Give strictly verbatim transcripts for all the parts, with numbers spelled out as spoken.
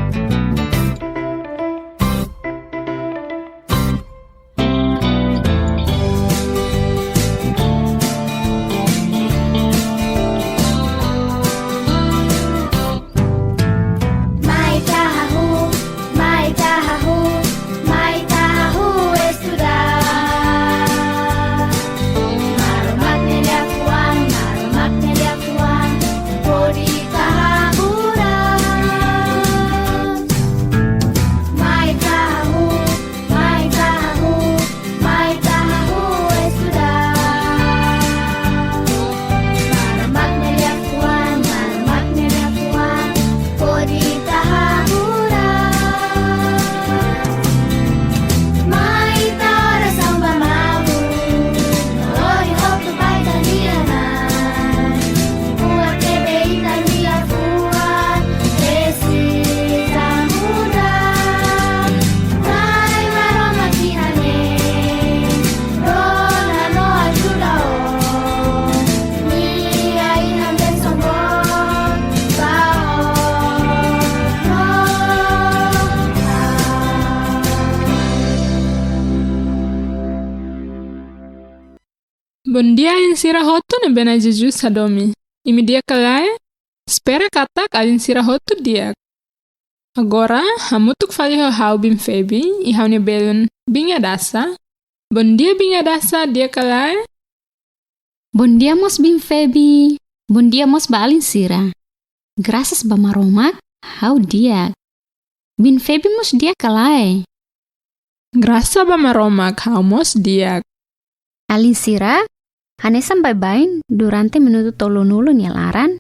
Mai ita hahú, mai ita hahú, mai ita hahú estudar. Maromak nia liafuan, Maromak nia liafuan, hodi ita haburas. Mai ita hahú, mai ita hahú, mai ita hahú estudar. Maromak nia liafuan, Maromak nia liafuan, hodi ita haburas. Mai ita orasaun ba malu, lori hotu ba ita-nia Na'i. Buat ne'ebé ita-nia liafuan presiza muda. Na'i Maromak iha ne'e, rona no ajuda ó. Nia iha bensaun boot ba ó. Bondia alin sira hotu ne'ebé Na'i Jesus hadomi. Imi di'ak ka lae? Espera katak alin sira hotu di'ak. Agora, hamutuk fali ho ha'u Biin Febi, i ha'u-nia belun Biin Adasa. Bondia Biin Adasa, di'ak ka lae? Bondia mós Biin Febi. Bondia mós ba alin sira. Grasas ba Maromak, ha'u di'ak. Biin Febi mós di'ak ka lae? Grasa ba Maromak, ha'u mós di'ak. Alin sira, hanesan baibain durante minutu tolunulu nia laran,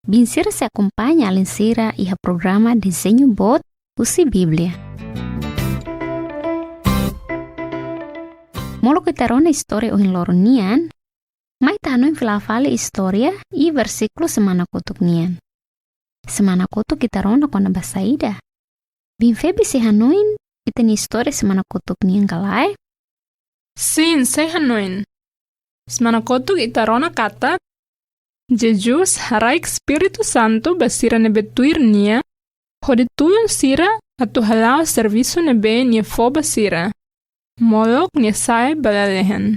biin sira sei akompaña alin sira iha programa Dezeñu Boot husi Bíblia. Molok ita rona istória ohin loron nian, mai ita hanoin fila fali istória i versíkulu semana kotuk nian. Semana kotuk ita rona kona-ba saida? Biin Febi sei hanoin ita-nia istória semana kotuk nian ka lae? Sin, sei hanoin. Semana kotuk ita rona katak Jesus haraik Espíritu Santu ba sira ne'ebé tuir nia, hodi tulun sira atu hala'o servisu ne'ebé nia fó ba sira. Molok nia sa'e ba lalehan.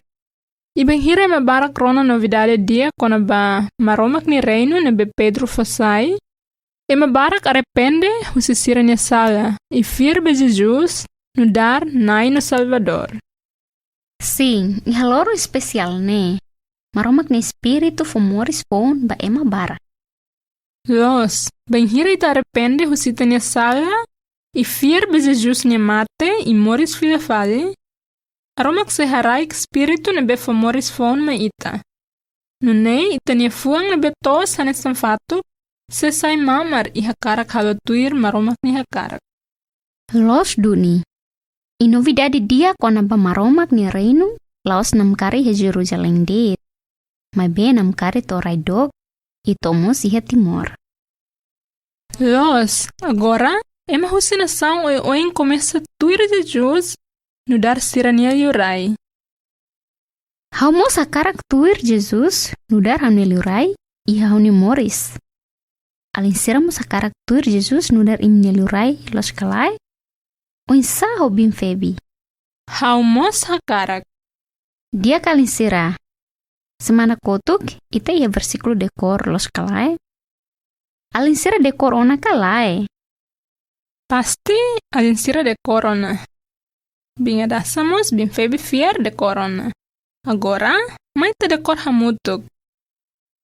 I bainhira ema barak rona novidade di'ak kona-ba Maromak nia Reinu ne'ebé Pedro fó sai, ema barak arrepende husi sira-nia sala, i fiar ba Jesus nu'udar Na'i no Salvadór. Sin, iha loron espesiál ne'e, Maromak nia Espíritu fó moris foun ba ema barak. Loos, bainhira ita arrepende husi ita-nia sala, i fiar ba Jesus nia mate i moris fila fali, Maromak sei haraik Espíritu ne'ebé fó moris foun mai ita. Nune'e ita-nia fuan ne'ebé toos hanesan fatuk, sei sai mamar i hakarak halo tuir Maromak nia hakarak. Loos duni. I novidade di'ak kona-ba Maromak nia Reinu, la'ós namkari iha Jeruzalein de'it. Maibé namkari to'o rai dook, i to'o mós iha Timor. Loos, agora, ema husi nasaun oioin komesa tuir Jesus nu'udar sira-nia liurai. Ha'u mós hakarak tuir Jesus nu'udar ha'u-nia liurai iha ha'u-nia moris. Alin sira mós hakarak tuir Jesus nu'udar imi-nia liurai, loos ka lae? Oinsá ho Biin Febi? Ha'u mós hakarak. Di'ak alin sira. Semana kotuk, ita iha versíkulu dekór, loos ka lae? Alin sira dekór ona ka lae? Pasti alin sira dekór ona. Biin Adasa mós, Biin Febi fiar dekór ona. Agora, mai ita dekór hamutuk.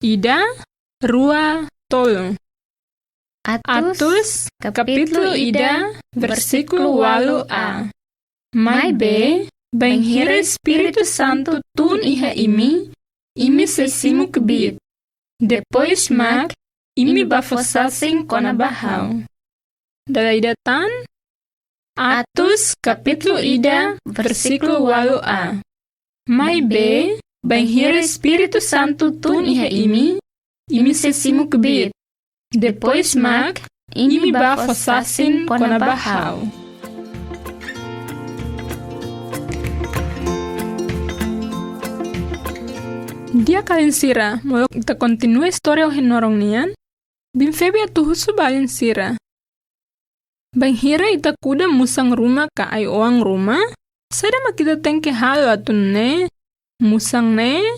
Ida, rua, tolu. Atus, Atus, kapítulu kapítulu ida, ida, versíkulu versíkulu ualu a. Maibé, bainhira Espíritu Santu tun iha imi, imi sei simu kbiit. Depois mak, imi bá fó sasin kona-ba ha'u. Dala ida tan, Atus, kapítulu ida, versíkulu ualu a. Maibé, bainhira Espíritu Santu tun iha imi, imi sei simu kbiit. Depois mak, imi bá fó sasin kona-ba ha'u. Di'ak alin sira, molok ita kontinua istória ohin loron nian, Biin Febi atu husu ba alin sira. Bainhira ita kuda musan ruma ka ai-oan ruma, saida mak ita tenke halo atu nune'e musan ne'e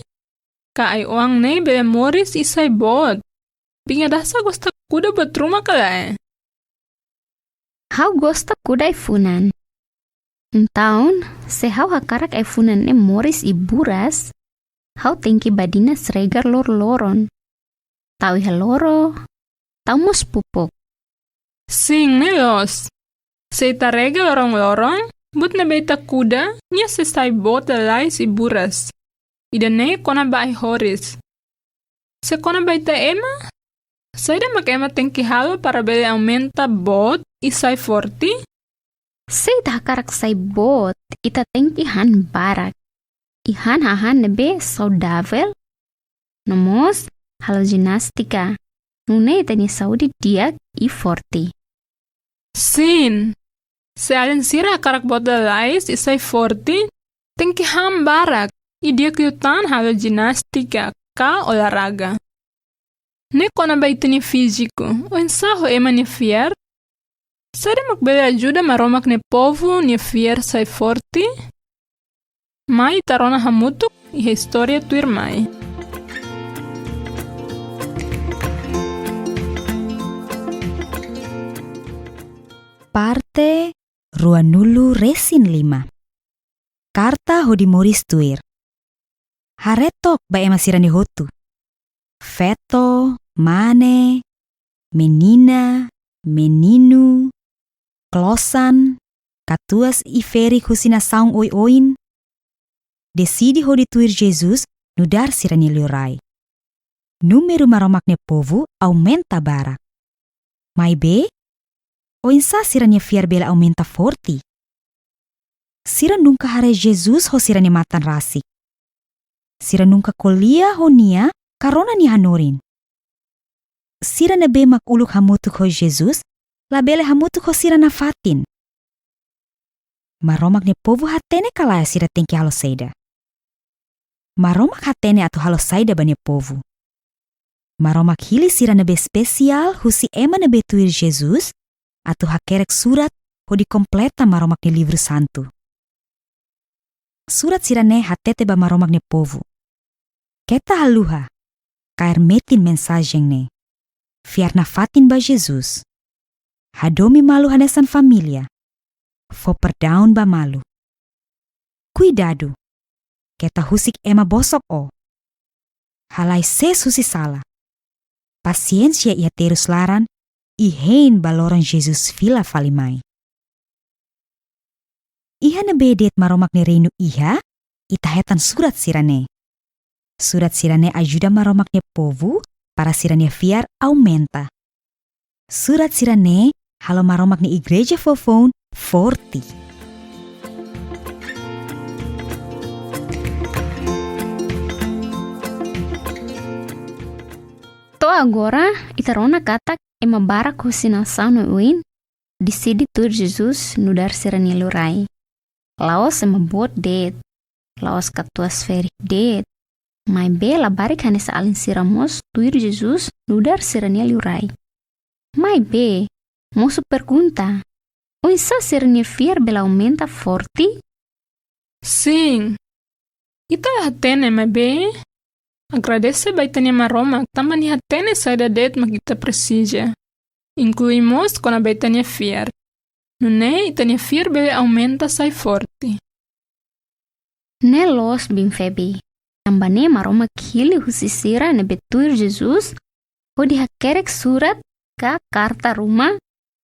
ka ai-oan ne'e bele moris i sai boot? Biin Gadasa gosta kuda buat ruma ka lae? Ha'u gosta kuda ai-funan. Entaun, se ha'u hakarak ai-funan ne'e moris i buras, ha'u tenke badinas regar loroloron. Tau iha loro, tau mós pupuk. Sin, ne'e loos. Se ita rega loroloron, buat ne'ebé ita kuda, nia sei sai boot lalais i buras. Ida-ne'e kona-ba ai-horis. Se kona-ba ita ema, saida mak ema tenke halo para bele aumenta boot i sai forte? Se ita hakarak sai boot, ita tenke han barak. I han hahán ne'ebé saudavel, no mós halo jinástika. Nune'e ita-nia saúde di'ak i forte. Sin, se alin sira hakarak boot lalais i sai forte, tenke han barak, i di'ak liután halo jinástika ka olahraga. Ne'e kona-ba ita-nia fíziku, oinsá ho ema nia fiar? Saida mak bele ajuda Maromak nia povu nia fiar sai forte? Mai ita rona hamutuk iha istória tuirmai. Parte ruanulu resin lima. Karta hodi moris tuir. Haree took ba ema sira-ne'e hotu. Feto, mane, menina, meninu, klosan, katuas i ferik husi nasaun oioin, deside hodi tuir Jesus nu'udar sira-nia liurai. Númeru Maromak nia povu aumenta barak. Maibé, oinsá sira-nia fiar bele aumenta forte? Sira nunka haree Jesus ho sira-nia matan rasik. Sira nunka ko'alia ho nia ka rona nia hanorin. Sira ne'ebé mak uluk hamutuk ho Jesus, labele hamutuk ho sira nafatin. Maromak nia povu hatene ka lae sira tenke halo saida? Maromak hatene atu halo saida ba nia povu. Maromak hili sira ne'ebé espesiál husi ema ne'ebé tuir Jesus, atu hakerek surat hodi kompleta Maromak nia livru santu. Surat sira-ne'e hatete ba Maromak nia povu: Keta haluha, kaer metin mensajen ne'e. Fiar nafatin ba Jesus. Hadomi malu hanesan família. Fó perdaun ba malu. Kuidadu, keta husik ema bosok ó. Halai sees husi sala. Pasiénsia iha terus laran, i hein ba loron Jesus fila fali mai. Iha ne'ebé de'it Maromak nia reinu iha, ita hetan surat sira-ne'e. Surat sira-ne'e ajuda Maromak nia povu para sira-nia fiar aumenta. Surat sira-ne'e halo Maromak nia igreja fofoun forte. To'o agora, ita rona katak ema barak husi nasaun oioin deside tuir Jesus nu'udar sira-nia liurai. La'ós ema boot de'it, la'ós katuas ferik de'it, maibé labarik hanesan alin sira mós tuir Jesus nu'udar sira-nia liurai. Maibé, mosu pergunta, oinsá sira-nia fiar bele aumenta forte? Sin, ita la hatene, maibé agradese ba ita-nia Maromak tanba nia hatene saida de'it mak ita presiza, inklui mós kona-ba ita-nia fiar. Nune'e ita-nia fiar bele aumenta sai forte. Ne'e loos, biin Febi. Tanba ne'e Maromak hili husi sira ne'ebé tuir Jesus hodi hakerek surat ka karta ruma,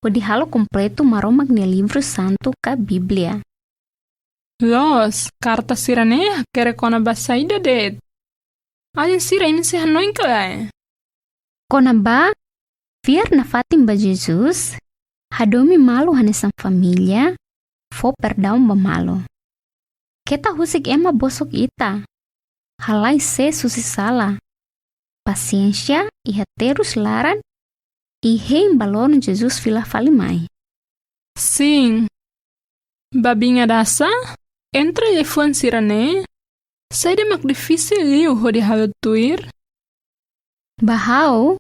hodi halo kompletu Maromak nia livru santu ka Bíblia. Loos, karta sira-ne'e hakerek kona-ba saida de'it? Alin sira imi sei hanoin ka lae? Kona-ba fiar nafatin ba Jesus, hadomi malu hanesan família, fó perdaun ba malu. Keta husik ema bosok ita. Halai sees husi sala. Pasiénsia iha terus laran, i hein ba loron Jesus fila fali mai. Sin. Ba biin Gadasa, entre liafuan sira-ne'e, saida mak difisil liu hodi halo tuir? Ba ha'u,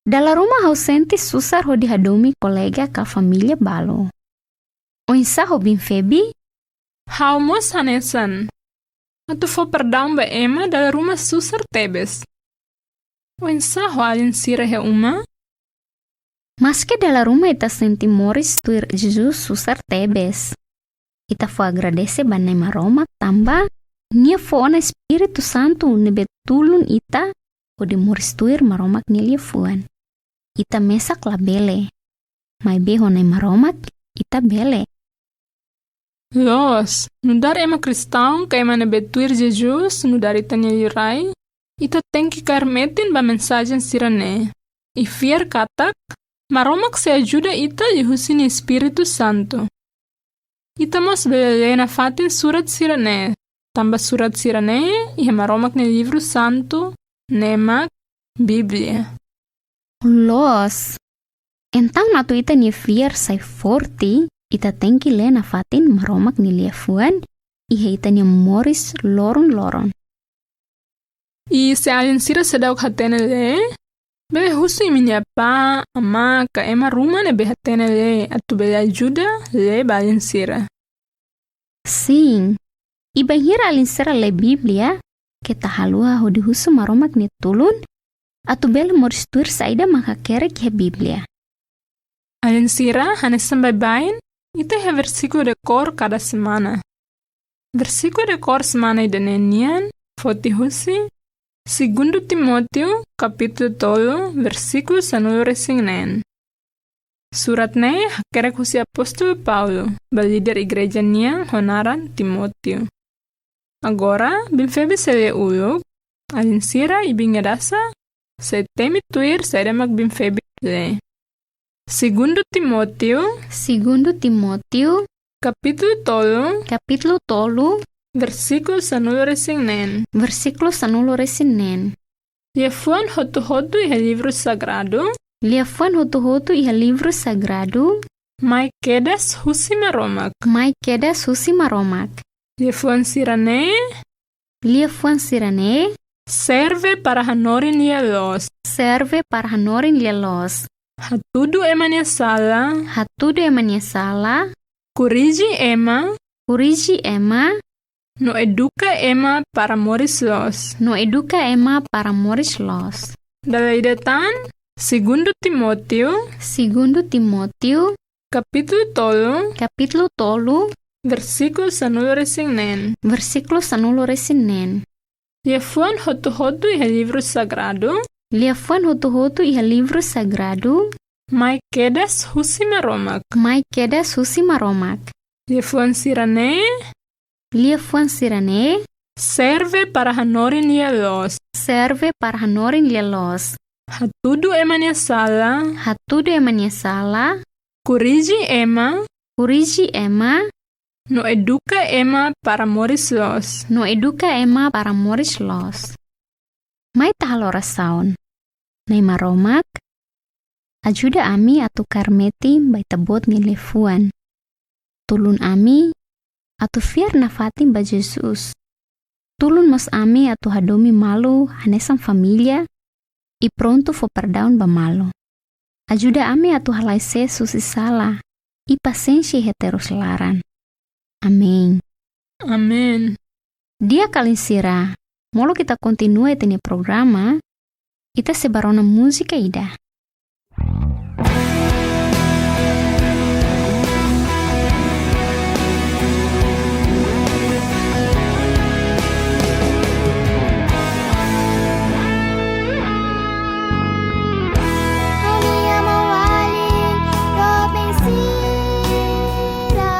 Dala ruma ha'u sente susar hodi hadomi kolega ka família balu. Oinsá ho Bin Febi? Ha'u mós hanesan. Atu fó perdaun ba ema dala ruma susar tebes. Oinsá ho alin sira iha uma? Maske dala ruma ita sente moris tuir Jesus susar tebes, ita fó agradese ba Na'i Maromak tanba Nia fó ona Espíritu Santu ne'ebé tulun ita hodi moris tuir Maromak nia liafuan. Ita mesak labele, maibé ho Na'i Maromak ita bele. Loos, nu'udar ema kristaun ka ema ne'ebé tuir Jesus nu'udar ita-nia Liurai, ita tenke kaer metin ba mensajen sira-ne'e. I fiar katak Maromak sei ajuda ita liuhusi nia Espíritu Santu. Ita mós bele lee nafatin surat sira-ne'e, tanba surat sira-ne'e iha Maromak nia livru santu, ne'e mak Bíblia. Loos. Entaun atu ita-nia fiar sai forte, ita tenke lee nafatin Maromak nia liafuan iha ita-nia moris loron-loron. I se alin sira seidauk hatene lee, bele husu imi-nia apá, amá, ka ema ruma ne'ebé hatene lee, atu bele ajuda lee ba alin sira. Sin, i bainhira alin sira lee Bíblia, keta haluha hodi husu Maromak nia tulun, atu bele moris tuir saida mak hakerek iha Bíblia. Alin sira, hanesan baibain, ita iha versíkulu dekór kada semana. Versíkulu dekór semana ida-ne'e nian foti husi Segundu Timóteo, kapítulu tolu, versíkulu sanulu-resin-neen. Surat ne'e hakerek husi apóstolu Paulo ba líder igreja nian ho naran Timóteo. Agora, Bin Febi sei lee uluk, alin sira i Bin Gadasa sei temi tuir saida mak Bin Febi lee. Segundu Timóteo, Segundu Timóteo, kapítulu tolu, kapítulu tolu, versíkulu sanulu-resin-neen. Versíkulu sanulu-resin-neen. Liafuan hotu-hotu iha livru sagradu. Liafuan hotu-hotu iha livru sagradu. Mai kedas husi Maromak. Mai kedas husi Maromak. Liafuan sira-ne'e. Liafuan sira-ne'e. Serve para hanorin lia-loos. Serve para hanorin lia-loos. Hatudu ema nia sala. Hatudu ema nia sala. Korrije ema. Korrije ema. No eduka ema para moris loos. No eduka ema para moris loos. Dala ida tan, Segundu Timóteo. Segundu Timóteo. Kapítulu tolu. Kapítulu tolu. Versíkulu sanulu-resin-neen. Versíkulu sanulu-resin-neen. Liafuan hotu-hotu iha livru sagradu. Liafuan hotu-hotu iha livru sagradu. Mai kedas husi Maromak. Mai kedas husi Maromak. Liafuan sira-ne'e. Liafuan sira-ne'e. Serve para hanorin lia-loos. Serve para hanorin lia-loos. Hatudu ema nia sala. Hatudu ema nia sala. Korrije ema. Korrije ema. No eduka ema para moris loos. No eduka ema para moris loos. Mai ita halo orasaun. Na'i Maromak, ajuda ami atu kaer metin ba Ita-Boot nia liafuan. Tulun ami atu fiar nafatin ba Jesus. Tulun mós ami atu hadomi malu hanesan família, i prontu fó perdaun ba malu. Ajuda ami atu halai sees husi sala, i pasiénsia iha terus laran. Amen. Amen. Di'ak alin sira, molok ita kontinua ita-nia programa, ita sei bá rona múzika ida. Ami ema malu, doben sira,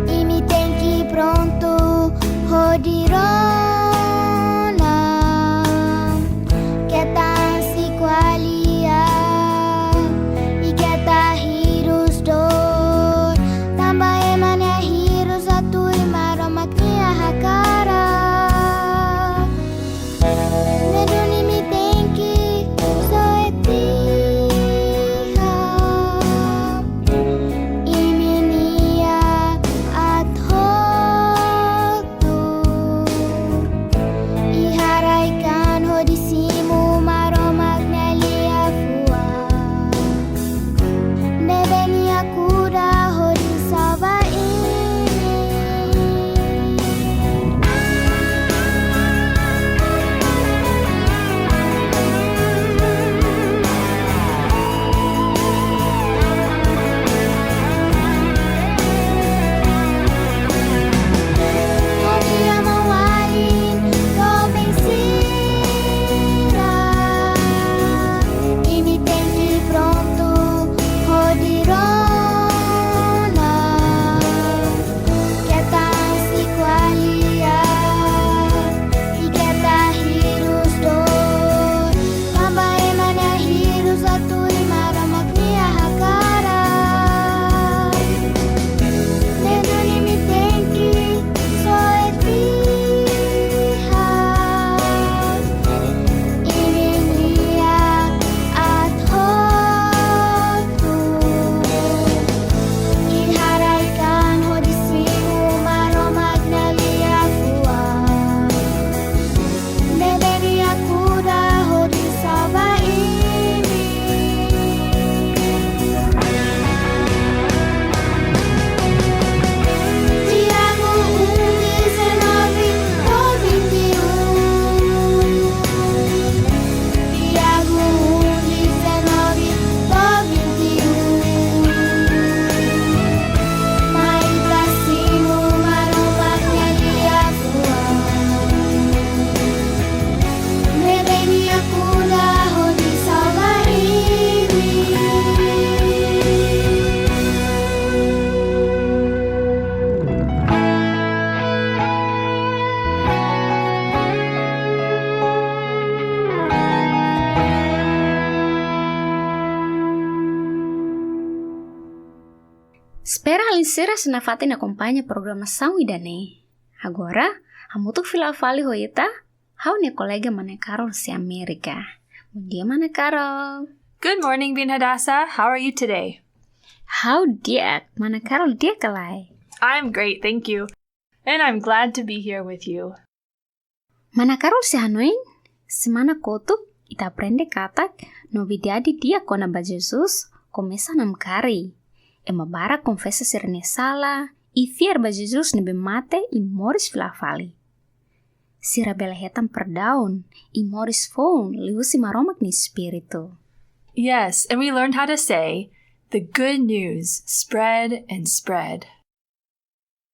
imi tenke prontu hodi rona. Keta hanesan Espera alin sira sei nafatin akompaña programasaun ida-ne'e. Agora, hamutuk fila fali ho ita, ha'u-nia kolega Mana Carol husi Amérika. Bondia, Mana Carol. Good morning, Biin Hadassah. How are you today? Ha'u di'ak, Mana Carol di'ak ka lae? I'm great, thank you. And I'm glad to be here with you. Mana Carol sei hanoin, semana kotuk ita aprende katak novidade di'ak kona-ba Jesus komesa namkari. Ema barak konfesa sira-nia sala, i fiar ba Jesus ne'ebé mate i moris fila fali. Sira bele hetan perdaun i moris foun liuhusi Maromak nia Espíritu. Yes, and we learned how to say, "The good news spread and spread."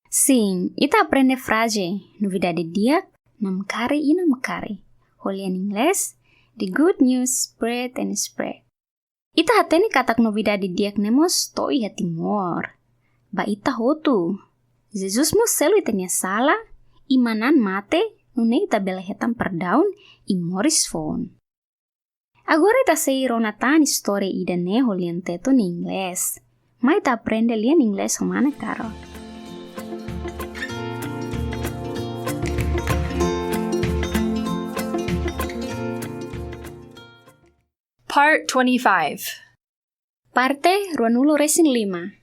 Sin, ita aprende fraze, novidade di'ak namkari i namkari. Ho lian Inglés, "The good news spread and spread." Ita hatene katak novidade di'ak ne'e mós to'o iha Timor. Ba ita hotu. Jesus mós selu ita-nia sala, i manán mate, nune'e ita bele hetan perdaun i moris foun. Agora ita sei rona tan istória ida-ne'e ho lian Tetun i Inglés. Mai ita aprende lian Inglés ho Mana Carol. Part twenty-five. Parte ruanulu resin lima.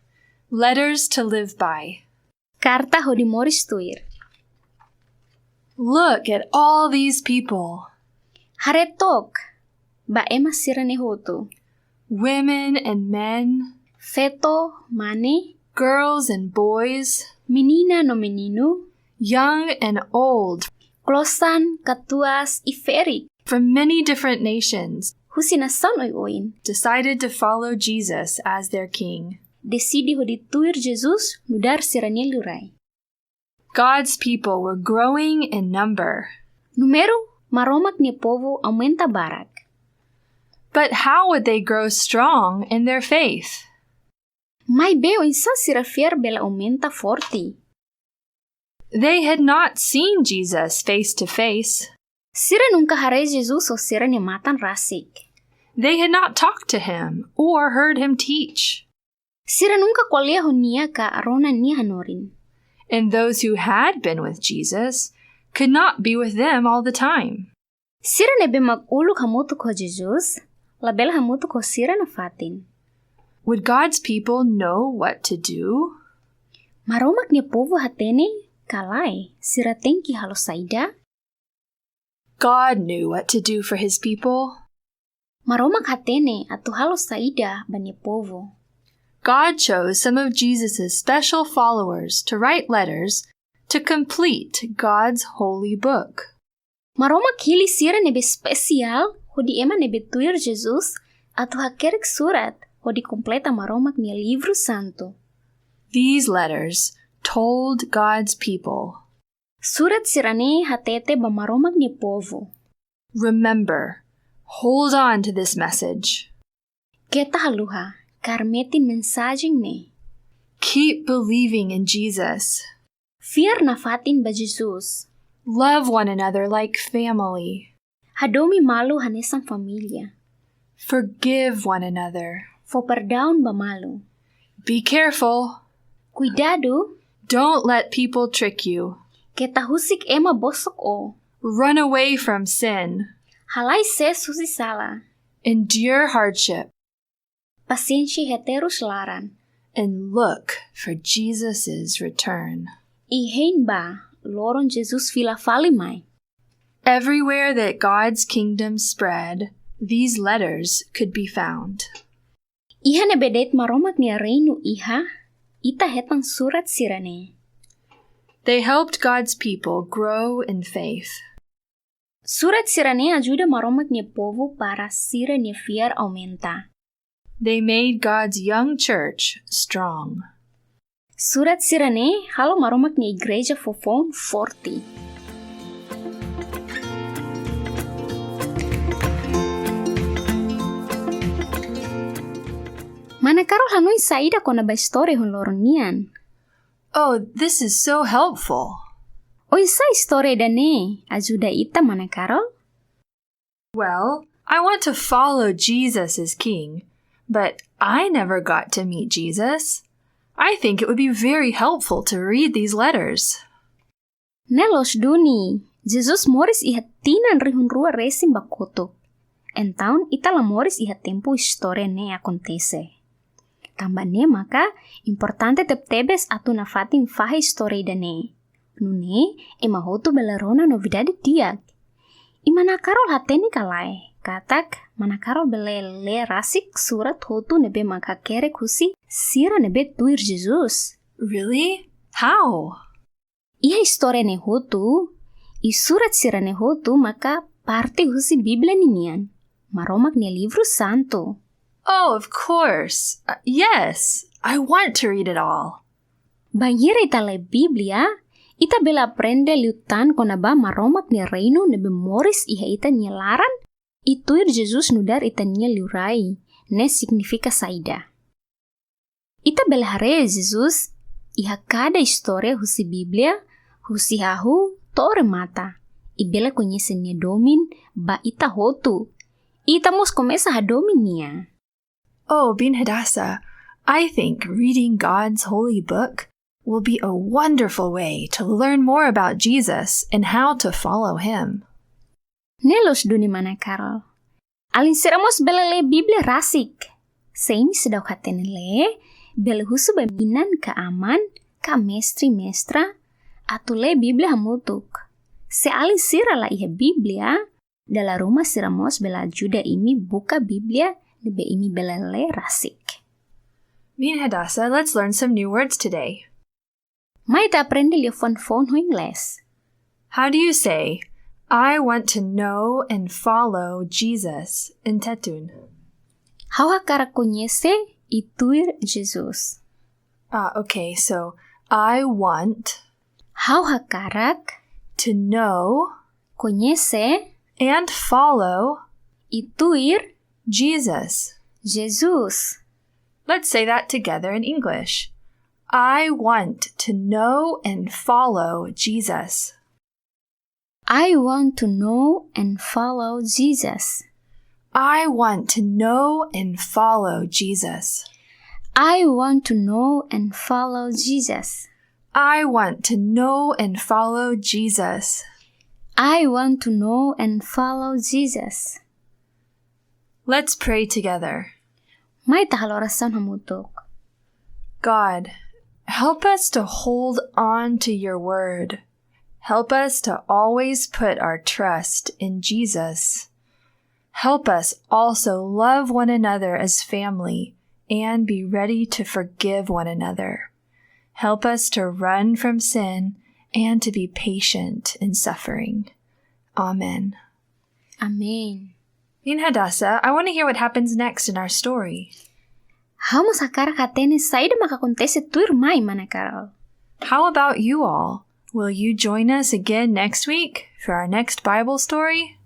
Letters to live by. Karta hodi moris tuir. Look at all these people. Haree took ba ema sira-ne'e hotu. Women and men. Feto, mane. Girls and boys. Menina no meninu. Young and old. Klosan, katuas i ferik. From many different nations. Husi nasaun oioin. Decided to follow Jesus as their king. Deside hodi tuir Jesus nu'udar sira-nia liurai. God's people were growing in number. Númeru Maromak nia povu aumenta barak. But how would they grow strong in their faith? Maibé oinsá sira fiar bele aumenta forte? They had not seen Jesus face to face. Sira nunka haree Jesus ho sira-nia matan rasik. They had not talked to him or heard him teach. Sira nunka ko'alia ho nia ka rona nia hanorin. And those who had been with Jesus could not be with them all the time. Sira ne'ebé mak uluk hamutuk ho Jesus, labele hamutuk ho sira nafatin. Would God's people know what to do? Maromak nia povu hatene ka lae, sira tenke halo saida? God knew what to do for his people. Maromak hatene atu halo saida ba nia povu. God chose some of Jesus' special followers to write letters to complete God's holy book. Maromak hili sira ne'ebé espesiál hodi ema ne'ebé tuir Jesus atu hakerek surat hodi kompleta Maromak nia livru santu. These letters told God's people. Surat sira-ne'e hatete ba Maromak nia povu. Remember, hold on to this message. Keta haluha, kaer metin mensajen ne'e. Keep believing in Jesus. Fiar nafatin ba Jesus. Love one another like family. Hadomi malu hanesan família. Forgive one another. Fó perdaun ba malu. Be careful. Kuidadu. Don't let people trick you. Keta husik ema bosok ó. Run away from sin. Halai sees husi sala. Endure hardship. Pasiénsia iha terus laran. And look for Jesus' return. I hein ba loron Jesus fila fali mai. Everywhere that God's kingdom spread, these letters could be found. Iha ne'ebé de'it Maromak nia reinu iha, ita hetan surat sira-ne'e. They helped God's people grow in faith. Surat sira-ne'e ajuda Maromak nia povu para sira-nia fiar aumenta. They made God's young church strong. Surat sira-ne'e halo Maromak nia igreja foufoun forte. Mana Carol hanoin saida kona-ba istória ohin loron nian? Oh, this is so helpful. Oinsá istória ida-ne'e ajuda ita, Mana Carol? Well, I want to follow Jesus as King, but I never got to meet Jesus. I think it would be very helpful to read these letters. Ne'e loos duni, Jesus moris iha tinan rihun rua resin ba kotuk. Entaun ita la moris iha tempu istória ne'e akontese. Tanba ne'e maka importante tebetebes atu nafatin fahe istória ida-ne'e. Nune'e ema hotu bele rona novidade di'ak. I mana Carol hatene ka lae, katak mana Carol bele lee rasik surat hotu ne'ebé mak hakerek husi sira ne'ebé tuir Jesus. Really? How? Iha istória ne'e hotu, i surat sira-ne'e hotu maka parte husi Bíblia ninian, Maromak nia livru santu. Oh, of course. Uh, yes, I want to read it all. Bainhira ita lee Bíblia, ita bele aprende liután kona-ba Maromak nia reinu ne'ebé moris iha ita-nia laran, i tuir Jesus nu'udar ita-nia liurai, ne'e signifika saida. Ita bele haree Jesus iha kada istória husi Bíblia, husi hahú to'o remata, i bele koñese nia domin ba ita hotu. Ita mós komesa hadomi nia. Oh, Biin Hadassah, I think reading God's holy book will be a wonderful way to learn more about Jesus and how to follow him. Ne'e loos duni mana Carol. Alin sira mós bele lee Bíblia rasik. Se imi seidauk hatene lee, bele husu ba inan ka aman, ka mestre mestra, atu lee Bíblia hamutuk. Se alin sira la iha Bíblia, dala ruma sira mós bele ajuda imi buka Bíblia ne'ebé imi bele lee rasik. Biin Hadassah, let's learn some new words today. Mai ita aprende liafuan foun ho inglés. How do you say, "I want to know and follow Jesus" in Tetun? Ha'u hakarak koñese i tuir Jesus. Ah, okay, so I want Ha'u hakarak to know koñese and follow i tuir Jesus. Jesus. Let's say that together in English. I want to know and follow Jesus. I want to know and follow Jesus. I want to know and follow Jesus. I want to know and follow Jesus. I want to know and follow Jesus. I want to know and follow Jesus. Let's pray together. Mai ita halo orasaun hamutuk. God, help us to hold on to your word. Help us to always put our trust in Jesus. Help us also love one another as family and be ready to forgive one another. Help us to run from sin and to be patient in suffering. Amen. Amen. Biin Hadassah, I want to hear what happens next in our story. Ha'u mós hakarak hatene saida mak akontese tuirmai, mana Carol. How about you all? Will you join us again next week for our next Bible story?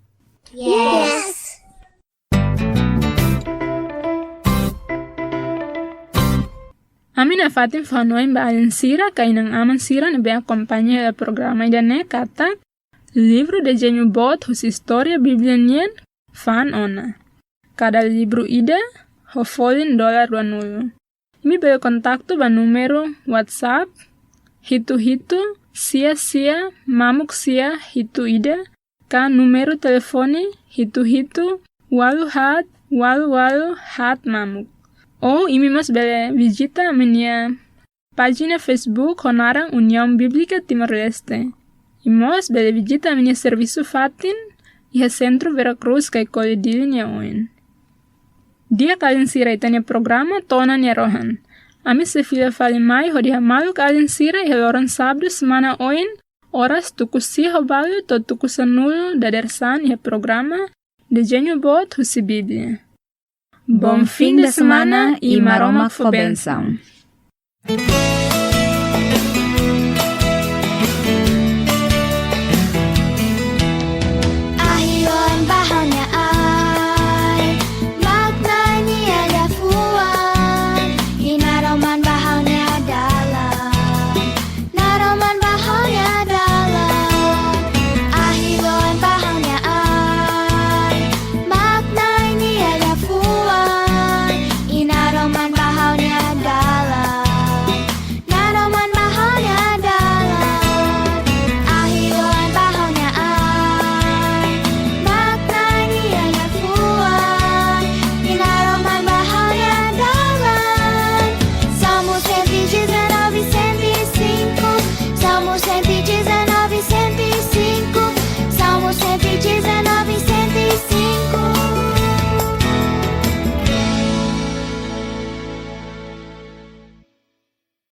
Yes. Ami nafatin fó-hanoin ba alin sira ka inan-aman sira ne'ebé akompaña hela programa ida-ne'e katak livru Dezeñu Boot husi Istória Bíblia nian fa'an ona. Kada livru ida ho folin dolar ruanulu. Imi bele kontaktu ba númeru WhatsApp hitu hitu sia sia mamuk sia hitu ida, ka númeru telefone hitu hitu ualu haat ualu ualu haat mamuk. Ou imi mós bele vizita ami-nia pájina Facebook ho naran União Bíblica Timor-Leste. I mós bele vizita ami-nia servisu fatin iha Sentru Vera Cruz Caicoli Dili nia oin. Di'ak alin sira, ita-nia programa to'o ona nia rohan. Ami sei fila fali mai hodi hamaluk alin sira iha loron sábadu semana oin, oras tuku sia ho balu to'o tuku sanulu dadeer-saan iha programa Dezeñu Boot husi Bíblia. Bom fim de semana i Maromak fó bensaun.